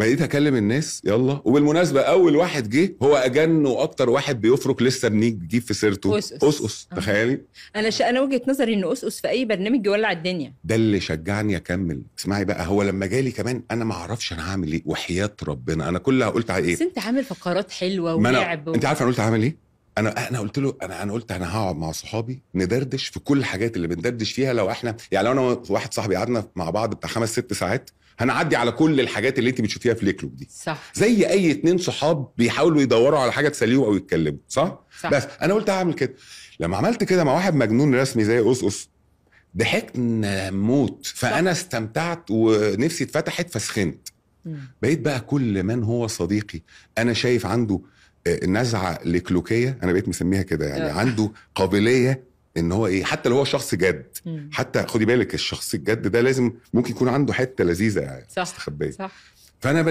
بقيت اكلم الناس يلا. وبالمناسبة اول واحد جه هو اجن واكتر واحد بيفرك لسه بنجيب في سيرته، أسقس. تخيلي. انا وجهه نظري ان أسقس في اي برنامج يولع الدنيا. ده اللي شجعني اكمل. اسمعي بقى، هو لما جالي كمان انا ما اعرفش انا هعمل ايه، وحياه ربنا انا كل اللي قلت على ايه. بس انت عامل فقرات حلوة ولعب انت عارفه انا قلت هعمل ايه؟ انا قلت له انا قلت انا هقعد مع صحابي ندردش في كل الحاجات اللي بندردش فيها. لو احنا يعني لو انا واحد صاحبي قعدنا مع بعض بتاع 5-6 ساعات هنعدي على كل الحاجات اللي انت بتشوفيها في ليكلوب دي. صح. زي اي 2 صحاب بيحاولوا يدوروا على حاجة تسليهم او يتكلموا. صح؟ صح. بس انا قلت هعمل كده. لما عملت كده مع واحد مجنون رسمي زي أسقس ضحكنا موت. فانا استمتعت ونفسي اتفتحت فسخنت. بقيت بقى كل من هو صديقي انا شايف عنده نزعه لكلوكيه، انا بقيت مسميها كده يعني، عنده قابلية ان هو ايه، حتى لو هو شخص جد. حتى خدي بالك الشخص الجد ده لازم ممكن يكون عنده حتة لذيذة يعني مستخبيه. صح. فانا